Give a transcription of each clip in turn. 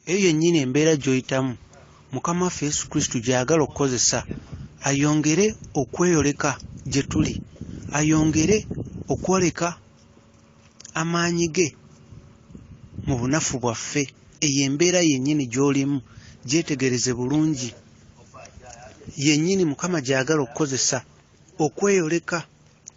Eyo yennyini embeera gy'oyitamu Mukama waffe Yesu Kristo gy'ayagala okukozesa ayongere okweyoleka gye tuli, ayongere okwoleka amaanyi ge mu bunafu bwaffe. Eyo embeera yennyini gy'olimu gyetegereze bulungi, yennyini Mukama gy'ayagala okukozesa okweyoleka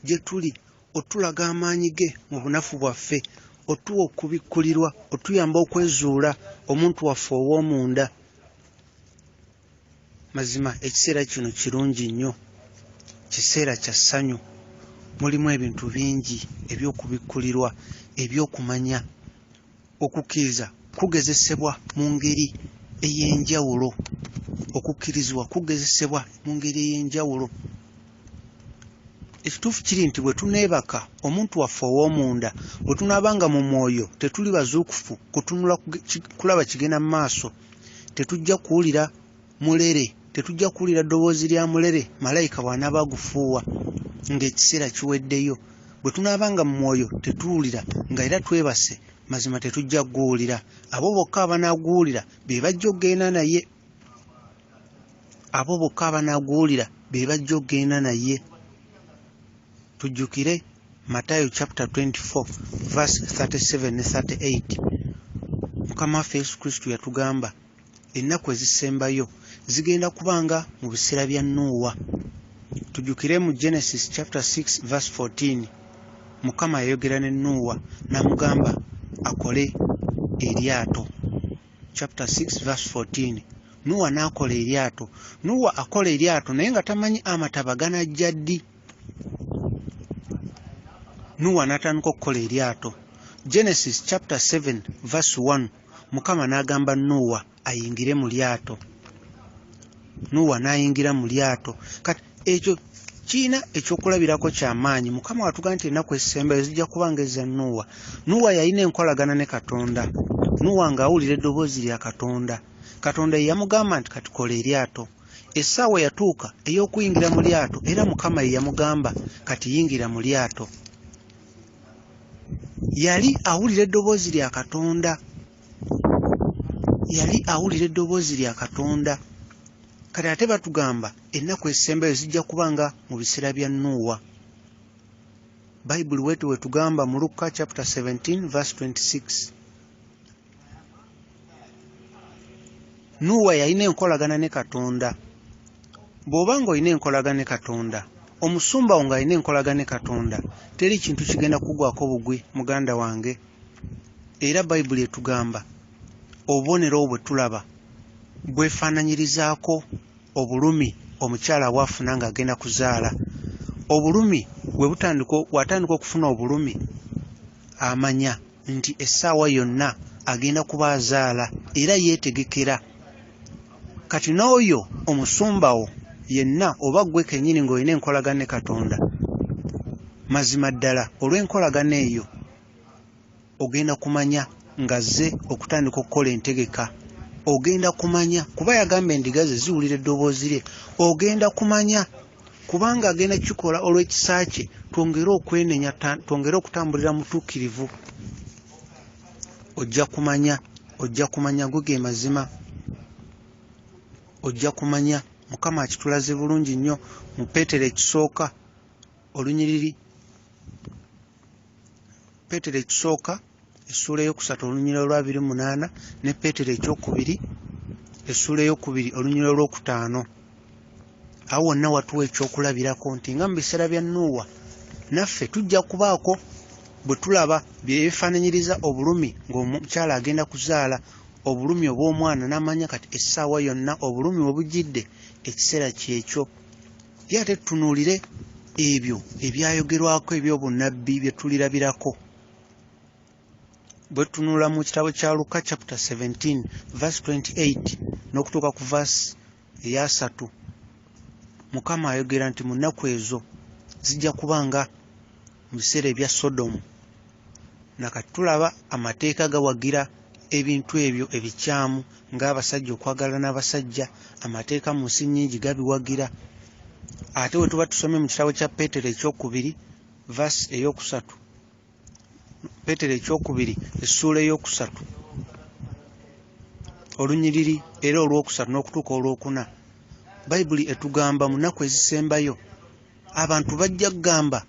gye tuli, otulaga amaanyi ge mu bunafu bwaffe, otuwa okubikkulirwa, otuyamba okwezuula omuntu waffe ow'omunda. Mazima ekiseera kino kirungi nnyo, kiseera kya ssanyu, mulimu ebintu bingi eby'okubikkulirwa, eby'okumanya. Okukkiriza kugezesebwa mu ngeri ey'enjawulo, okukkirizibwa kugezesebwa mu ngeri ey'enjawulo. Ekituufu kiri nti bwe tuneebaka omuntu waffe ow'omunda, bwe tunaabanga mu mwoyo tetuli bazuukufu kutunula kulaba kigenda mu maaso, tetujja kuwulira mulere, tetujja kuwulira ddoboozi lya mulere malayika bw'anaaba agufuuwa ng'ekiseera kiweddeyo. Bwe tunaabanga mu mwoyo tetuwulira nga era twebase, mazima tetujja kuguwulira. Abo bokka abanaaguwulira be bajja okugenda naye, abo bokka abanaaguwulira be bajja okugenda naye. Tujjukire Matayo chapter 24 verse 37 ne 38, Mukama waffe Yesu Kristo yatugamba ennaku ezisembayo zigenda kubanga mu biseera bya Nuuwa. Tujjukire mu Genesis chapter 6 verse 14, Mukama yayogera ne Nuuwa n'amugamba akole eryato. Chapter 6 verse 14, Nuuwa n'akola eryato. Nuuwa akola eryato naye nga tamanyi amataba ganajja ddi. Nuuwa n'atandika okukola eryato. Genesis chapter 7 verse 1, Mukama n'agamba Nuuwa ayingire mu lyato. Nuuwa n'ayingira mu lyato. Kati ekyo kirina ekyokulabirako kya maanyi. Mukama watugamba nti ennaku ezisembayo zijja kuba ng'eza Nuuwa. Nuuwa yalina enkolagana ne Katonda. Nuuwa ng'awulira eddoboozi lya Katonda. Katonda ye yamugamba nti kati kola eryato. Essaawa yatuuka ey'okuyingira mu lyato, era Mukama ye yamugamba kati yingira mu lyato. Yali awulira eddoboozi lya Katonda. Yali awulira eddoboozi lya Katonda. Kati ate batugamba ennaku ezisembayo zijja kuba nga mu biseera bya Nuuwa. Bayibuli bw'etyo bw'etugamba mu Luka chapter 17 verse 26. Nuuwa yalina enkolagana ne Katonda. Bw'oba ng'olina enkolagana ne Katonda, omusumba wo ng'alina enkolagana ne Katonda, teri kintu kigenda kugwako bugwi muganda wange. Era Bayibuli etugamba obubonero obwo bwe tulaba bwefaananyirizaako obulumi omukyala bw'afuna ng'agenda kuzaala. Obulumi bwe butandika, bw'atandika okufuna obulumi, amanya nti essaawa yonna agenda kuba azaala era yeetegekera. Kati n'oyo omusumba wo yenna oba ggwe kennyini ng'olina enkolagana ne Katonda, mazima ddala olw'enkolagana eyo ogenda kumanya ng'azze okutandika okukola entegeka. Ogenda kumanya kuba yagamba endiga ze ziwulira eddoboozi lye. Ogenda kumanya kubanga agenda kukikola olw'ekisa kye, twongere okwenenya, twongere okutambulira mu butuukirivu. Ojja kumanya, ojja kumanya go ge mazima. Ojja kumanya. Mukama akitulaze bulungi nnyo mu Peetero ekisooka olunyiriri, Peetero ekisooka essuula ey'okusatu olunyiriri olw'abiri mu munaana ne Peetero ekyokubiri essuula ey'okubiri olunyiriri olw'okutaano. Awo wonna watuwa ekyokulabirako nti nga mu biseera bya Nuuwa naffe tujja kubaako bwe tulaba bye yeefaananyiriza obulumi ng'omukyala agenda kuzaala, obulumi obw'omwana n'amanya kati essaawa yonna obulumi we bujjidde ekiseera kyekyo. Ye ate tutunuulire ebyo ebyayogerwako eby'obunnabbi bye tulirabirako. Bwe tutunula mu kitabo kya Luka chapter 17 verse 28 n'okutuuka ku verse eyasatu, Mukama ayogera nti mu nnaku ezo zijja kuba nga mu biseera ebya Sodomu. Nakati tulaba amateeka gawagira ebintu ebyo ebikyamu ng'abasajja okwagala n'abasajja, amateeka mu nsi nnyingi gabiwagira. Ate bwe tuba tusomye mu kitabo kya Peetero ekyokubiri verse eyokusatu, Peetero ekyokubiri essuula eyokusatu olunyiriri era olwokusatu n'okutuuka olwokuna, Bayibuli etugamba mu nnaku ezisembayo abantu bajja kugamba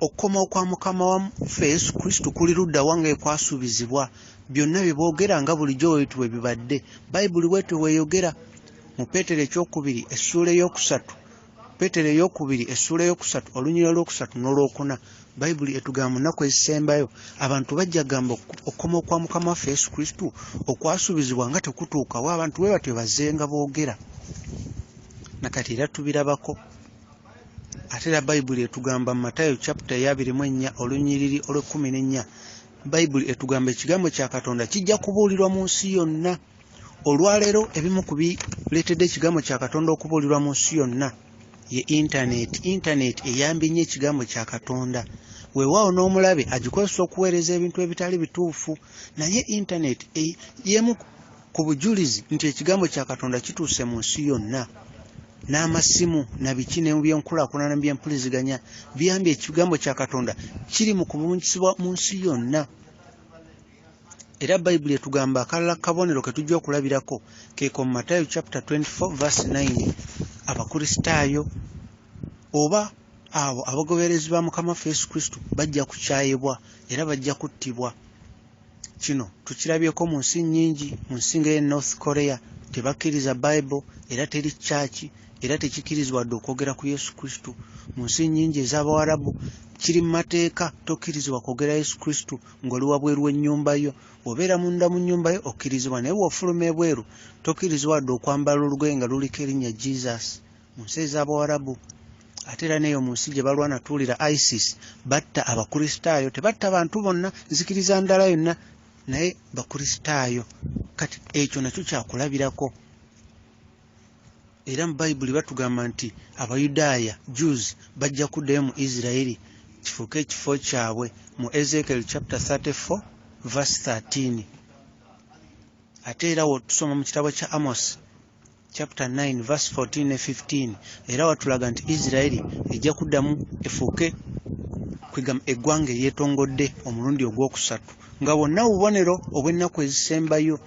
okukomawo kwa Mukama waffe Yesu Kristo kuli ludda wa nga kwasuubizibwa. Byonna bye boogera nga bulijjo bwe bityo bwe bibadde. Bayibuli bw'etyo bw'eyogera mu Peetero ekyokubiri essuula eyookusatu, Peetero eyookubiri essuula eyookusatu olunyiriri olwokusatu n'olwokuna. Bayibuli etugamba mu nnaku ezisembayo abantu bajja kugamba okukomawo kwa Mukama waffe Yesu Kristo okwasuubizibwa nga tekutuukawo. Abantu bwe batyo bazzenga boogera, na kati era tubirabako. Ate era Bayibuli etugamba mu Matayo chapter eya 24 olunyiriri olw'e14, Bayibuli etugamba ekigambo kya Katonda kijja kubuulirwa mu nsi yonna. Olwaleero ebimu ku bireetedde ekigambo kya Katonda okubuulirwa mu nsi yonna ye intaneti. Intaneti eyambye nnyo ekigambo kya Katonda. Weewaawo n'omulabe agikozesa okuweereza ebintu ebitali bituufu, naye intaneti y'emu ku bujulizi nti ekigambo kya Katonda kituuse mu nsi yonna. N'amasimu na biki ne byenkulaakulana ne byempuliziganya biyambye ekigambo kya Katonda kiri mu kubunyisibwa mu nsi yonna. Era Bayibuli etugamba akalala kabonero ke tujja okulabirako keeko mu Matayo chapter 24 verse 9. Abakristaayo oba abo abagoberezi ba Mukama waffe Yesu Kristo bajja kukyayibwa era bajja kuttibwa. Kino tukirabyeko mu nsi nnyingi, mu nsi nga ey'e North Korea tebakkiriza Bible era teri church era tekikkirizibwa wadde okwogera ku Yesu Kristo. Mu nsi nnyingi ez'Abawarabu kiri mu mateeka tokkirizibwa kwogera Yesu Kristo ng'oli wabweru w'ennyumba yo. Bw'obeera munda mu nnyumba yo okkirizibwa, naye bw'ofuluma ebweru tokkirizibwa wadde okwambala olugoye nga luliko erinnya Jesus mu nsi ez'Abawarabu. Ate era n'eyo mu nsi gye balwana tuwulira ISIS batta Abakristaayo, tebatta bantu bonna, nzikiriza ndala yonna, naye Bakristaayo. Kati ekyo nakyo kyakulabirako. Era mu Bayibuli batugamba nti Abayudaaya, Jews, bajja kuddayo mu Isirayiri kifuuke ekifo kyabwe mu Ezekiel chapter 34 verse 13. Ate era tusoma mu kitabo kya Amos chapter 9 verse 14 ne 15, era watulaga nti Isirayiri ejja kuddamu efuuke eggwanga eryetongodde omulundi ogwokusatu, nga bwonna bubonero obw'ennaku ezisembayo.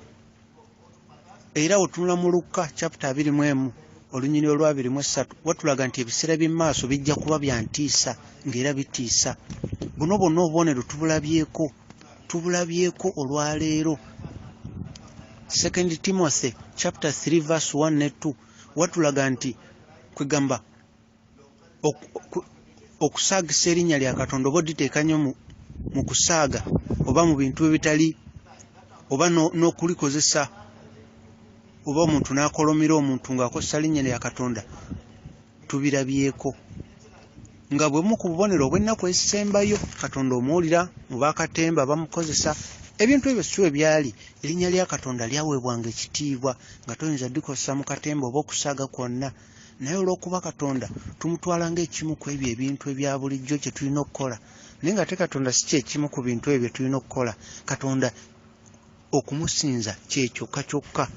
Era otunula mu Lukka chapter 21 olunyiriri olwa 23, watulaga nti ebiseera by'emmaaso bijja kuba bya ntiisa ng'era bitiisa. Buno bwonna obubonero tubulabyeko, tubulabyeko olwaleero. 2 Timothy chapter 3 verse 1 ne 2 watulaga nti kwegamba okusaagisa erinnya lya Katonda oba oditeeka nnyo mu kusaaga oba mu bintu ebitali oba n'okulikozesa oba omuntu n'akolomera omuntu ng'akozesa linnya lya Katonda, tubirabyeko nga bwe bumu ku bubonero obw'ennaku ezisembayo. Katonda omuwulira mu bakatemba bamukozesa ebintu ebyo si bwe byali. Erinnya lya Katonda lyaweebwanga ekitiibwa nga toyinza ddikozesa mu katemba oba okusaaga kwonna, naye olw'okuba Katonda tumutwala ng'ekimu ku ebyo ebintu ebya bulijjo kye tulina okukola, naye ng'ate Katonda si kye kimu ku bintu ebyo bye tulina okukola. Katonda okumusinza kye kyokka kyokka,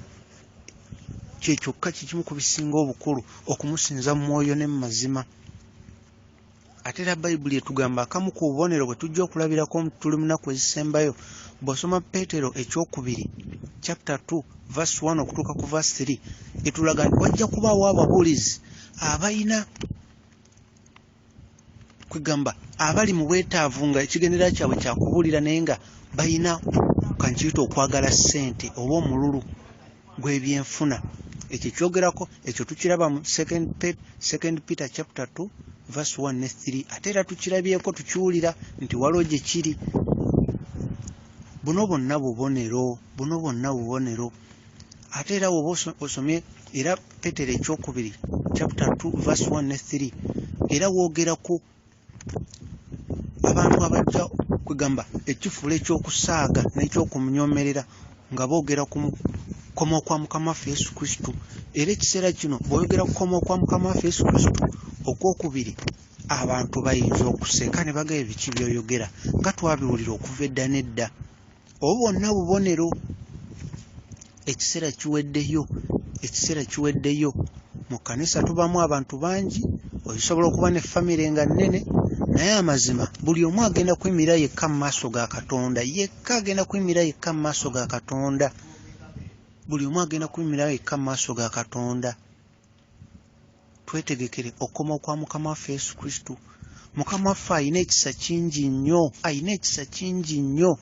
kye kyokka kikimu ku bisinga obukulu, okumusinza mu mwoyo ne mu mazima. Ate era Bayibuli etugamba akamu ku bubonero bwe tujja okulabirako tuli mu nnaku ezisembayo. Bw'osoma Peetero ekyokubiri chapter 2 verse 1 okutuuka ku verse 3, etulaga nti wajja kubaawo ababuulizi abalina kwegamba abali mu bwetaavu nga ekigendererwa kyabwe kya kubuulira, naye nga balina kankiyite okwagala ssente oba omululu gw'ebyenfuna. Ekyo kyogerako ekyo tukiraba mu 2 Peter chapter 2 verse 1 ne 3. Ate era tukirabyeko, tukiwulira nti waliwo gye kiri. Buno bwonna bubonero, buno bwonna bubonero. Ate era bw'oba osomye era Peetero ekyokubiri chapter 2 verse 1 ne 3, era woogera ku abantu abajja kwegamba ekifuula ekyokusaaga n'ekyokumunyomerera nga boogera ku kukomawo kwa Mukama waffe Yesu Kristo. Era ekiseera kino bw'oyogera ku kukomawo kwa Mukama waffe Yesu Kristo okwokubiri, abantu bayinza okuseka ne bagamba biki by'oyogera nga twabiwulira okuva edda n'edda. Obwo bwonna bubonero. Ekiseera kiweddeyo, ekiseera kiweddeyo. Mu kkanisa tubaamu abantu bangi, osobola okuba ne famire nga nnene, naye amazima buli omu agenda kuyimirira yekka mu maaso ga Katonda, yekka agenda kuyimirira yekka mu maaso ga Katonda. Buli omu agenda kuyimirira yekka mu maaso ga Katonda. Twetegekere okukoma kwa Mukama waffe Yesu Kristo. Mukama waffe alina ekisa kingi nnyo, alina ekisa kingi nnyo,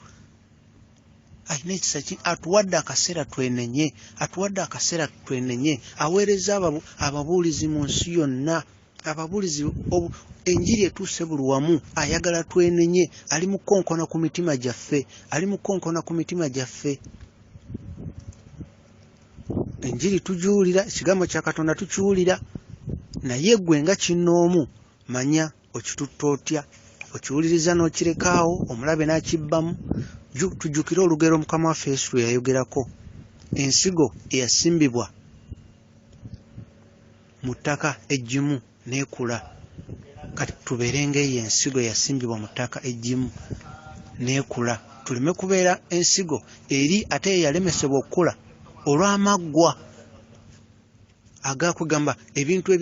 alina ekisa ki, atuwadde akaseera twenenye, atuwadde akaseera twenenye. Aweereza ababuulizi mu nsi yonna, ababuulizi enjiri etuuse buli wamu, ayagala twenenye, ali mu kukonkona ku mitima gyaffe, ali mu kukonkona ku mitima gyaffe. Enjiri tugiwulira, ekigambo kya Katonda tukiwulira, naye ggwe nga kinnoomu manya okitutte otya, okiwuliriza n'okirekaawo, omulabe n'akibbamu. Tujjukire olugero Mukama waffe Yesu lwe yayogerako, ensigo eyasimbibwa mu ttaka eggimu n'ekula. Kati tubeere ng'eyo ensigo eyasimbibwa mu ttaka eggimu n'ekula, tuleme kubeera ensigo eri ate eyalemesebwa okukula olw'amaggwa agaakugamba ebintu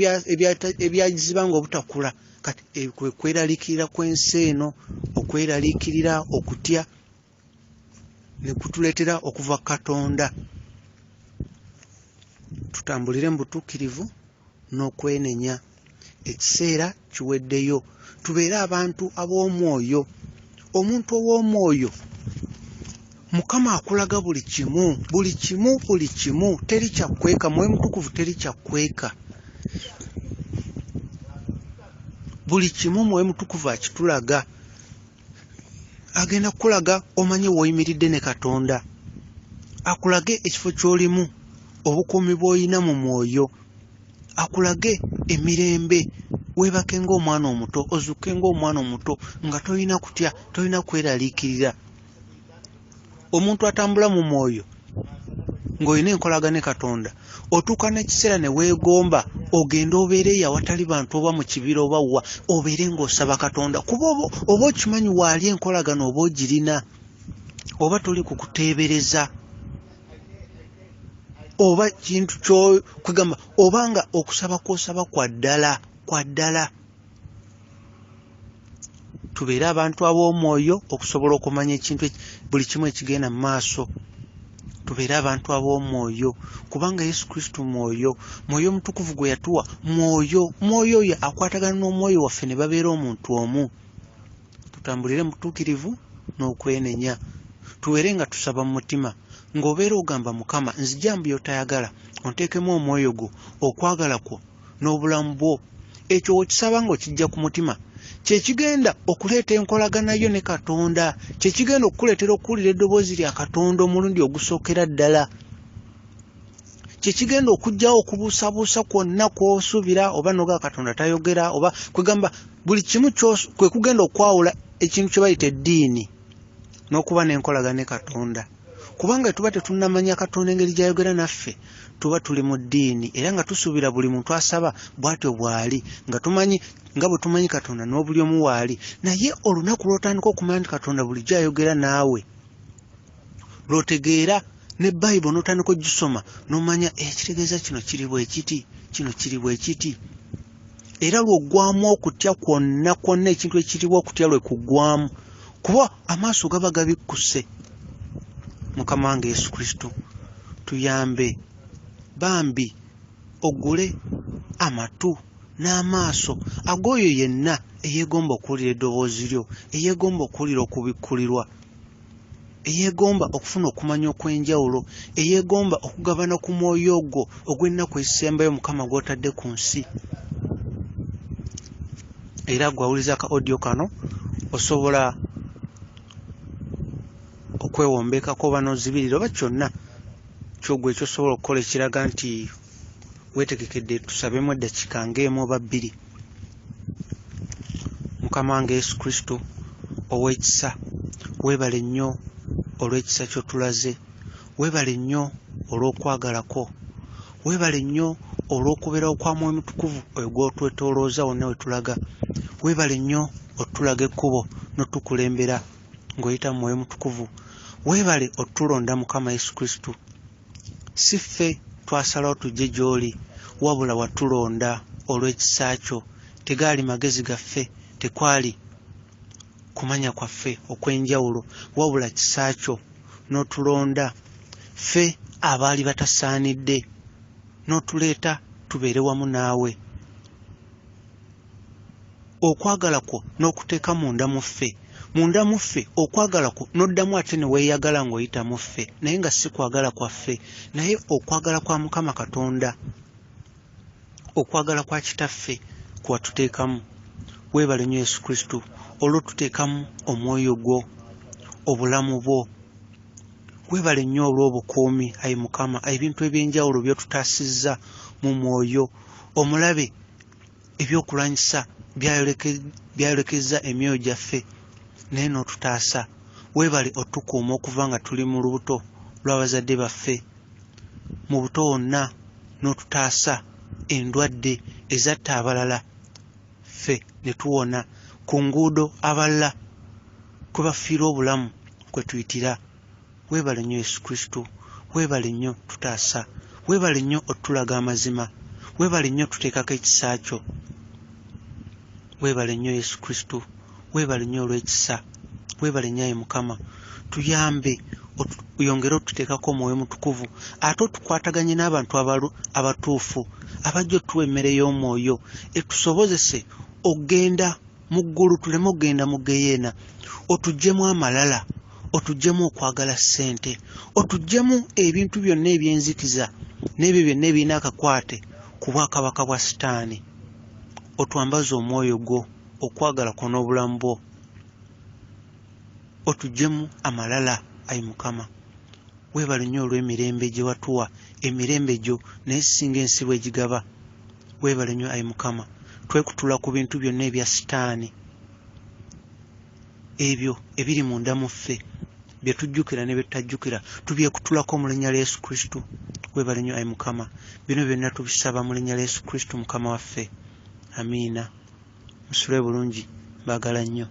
ebyagizibanga obutakula. Kati kwe kweraliikirira kw'ensi eno, okweraliikirira, okutya ne kutuleetera okuva ku Katonda. Tutambulire mu butuukirivu n'okwenenya. Ekiseera kiweddeyo. Tubeere abantu ab'omwoyo. Omuntu ow'omwoyo Mukama akulaga buli kimu, buli kimu, buli kimu, teri kyakweka. Mwoyo Mutukuvu teri kyakweka. Buli kimu Mwoyo Mutukuvu akitulaga. Agenda kukulaga omanye w'oyimiridde ne Katonda, akulage ekifo ky'olimu, obukuumi bw'olina mu mwoyo, akulage emirembe, weebake ng'omwana omuto, ozuukuke ng'omwana omuto, nga tolina kutya, tolina kweraliikirira. Omuntu atambula mu mwoyo ng'olina enkolagana ne Katonda, otuuka n'ekiseera ne weegomba ogende obeere eyo awatali bantu oba mu kibira oba wa, obeere ng'osaba Katonda, kuba oba okimanyi waali enkolagana oba ogirina, oba toli ku kuteebereza, oba kintu kugamba oba nga okusaba kw'osaba kwa ddala, kwa ddala. Tubeere abantu ab'omwoyo okusobola okumanya ekintu buli kimu ekigenda mu maaso. Tubeere abantu ab'omwoyo, kubanga Yesu Kristo mwoyo, Mwoyo Mutukuvu gwe yatuwa mwoyo, mwoyo oyo akwatagana n'omwoyo waffe ne babeera omuntu omu. Tutambulire mu butuukirivu n'okwenenya. Tubeere nga tusaba mu mutima, ng'obeera ogamba Mukama, nzija mu by'otayagala, onteekemu omwoyo gwo, okwagala kwo n'obulamu bwo. Ekyo w'okisaba ng'okijja ku mutima, kye kigenda okuleeta enkolagana yo ne Katonda, kye kigenda okukuleetera okuwulira eddoboozi lya Katonda omulundi ogusookera ddala, kye kigenda okuggyawo okubuusabuusa kwonna kw'osuubira oba n'oga Katonda tayogera, oba kwegamba buli kimu kwe kugenda okwawula ekintu kye bayita eddiini n'okuba n'enkolagana ne Katonda. Kubanga tuba tetunnamanya Katonda engeri gy'ayogera naffe, tuba tuli mu ddiini era nga tusuubira buli muntu asaba bw'atyo bw'ali, nga tumanyi nga bwe tumanyi Katonda n'obuli omu waali. Naye olunaku lw'otandika okumanya nti Katonda bulijjo ayogera naawe, lw'otegeera ne Bayibuli n'otandika ogisoma n'omanya ekitegeeza kino kiri bwe kiti, kino kiri bwe kiti. Era lw'oggwamu okutya kwonna kwonna, ekintu ekiriwo okutya lwe kuggwamu, kuba amaaso gaba gabikkuse. Mukama wange Yesu Kristo, tuyambe bambi oggule amatu n'amaaso ag'oyo yenna eyeegomba okuwulira eddoboozi lyo, eyeegomba okuwulira okubikkulirwa, eyeegomba okufuna okumanya okw'enjawulo, eyeegomba okugabana ku mwoyo ogwo ogw'ennaku ezisembayo Mukama gw'otadde ku nsi. Era ggwe awuliriza ka audio kano osobola okwewombekako oba n'ozibirira oba kyonna ky'ogwe ky'osobola okukola ekiraga nti weetegekedde tusabemu eddakiika ng'emu oba bbiri. Mukama wange Yesu Kristo ow'ekisa, weebale nnyo olw'ekisa ky'otulaze, weebale nnyo olw'okwagala kwo, weebale nnyo olw'okubeerawo kwa Mwoyo Mutukuvu oyo gw'otwetoolooza wonna we tulaga. Weebale nnyo otulaga ekkubo n'otukulembera ng'oyita mu Mwoyo Mutukuvu. Weebale otulonda Mukama Yesu Kristo. Si ffe twasalawo tujje gy'oli, wabula watulonda olw'ekisa kyo. Tegaali magezi gaffe, tekwali kumanya kwaffe okw'enjawulo, wabula kisa kyo n'otulonda ffe abaali batasaanidde n'otuleeta tubeere wamu naawe. Okwagala kwo n'okuteeka munda mu ffe, munda mu ffe okwagala kwo n'oddamu ate ne weeyagala ng'oyita mu ffe, naye nga si kwagala kwaffe, naye okwagala kwa Mukama Katonda, okwagala kwa Kitaffe kwe watuteekamu. Weebale nnyo Yesu Kristo olw'otuteekamu omwoyo gwo, obulamu bwo. Weebale nnyo olw'obukuumi, ayi Mukama, ebintu eby'enjawulo by'otutaasizza mu mwoyo. Omulabe ebyokulwanyisa byayolekezza emyoyo gyaffe naye n'otutaasa. Weebale otukuuma okuva nga tuli mu lubuto lw'abazadde baffe, mu buto wonna n'otutaasa endwadde ezatta abalala ffe ne tuwona, ku nguudo abalala kwe bafiirwa obulamu kwe tuyitira. Weebale nnyo Yesu Kristo, weebale nnyo tutaasa, weebale nnyo otulaga amazima, weebale nnyo tuteekako ekisa kyo. Weebale nnyo Yesu Kristo, weebale nnyo olw'ekisa, weebale nnyo ayi Mukama. Tuyambe oyongere otuteekako Omwoyo Mutukuvu, ate otukwataganye n'abantu abatuufu abajja otuwa emmere y'omwoyo etusobozese okugenda mu ggulu tuleme okugenda mu ggeyeena. Otuggyemu amalala, otuggyemu okwagala ssente, otuggyemu ebintu byonna ebyenzikiza n'ebyo byonna ebirina akakwate ku bwakabaka bwa Sitaani. Otwambaze omwoyo gwo, okwagala kwo n'obulamu bwo. Otuggyemu amalala, ayi Mukama. Weebale nnyo olw'emirembe gye watuwa, emirembe gyo naye singa ensi bw'egigaba. Weebale nnyo ayi Mukama. Twekutula ku bintu byonna ebya Sitaani, ebyo ebiri munda mu ffe, bye tujjukira ne bye tutajjukira, tubyekutulako mu linnya lya Yesu Kristo. Weebale nnyo ayi Mukama. Bino byonna tubisaba mu linnya lya Yesu Kristo Mukama waffe. Amiina. Musule bulungi, mbaagala nnyo.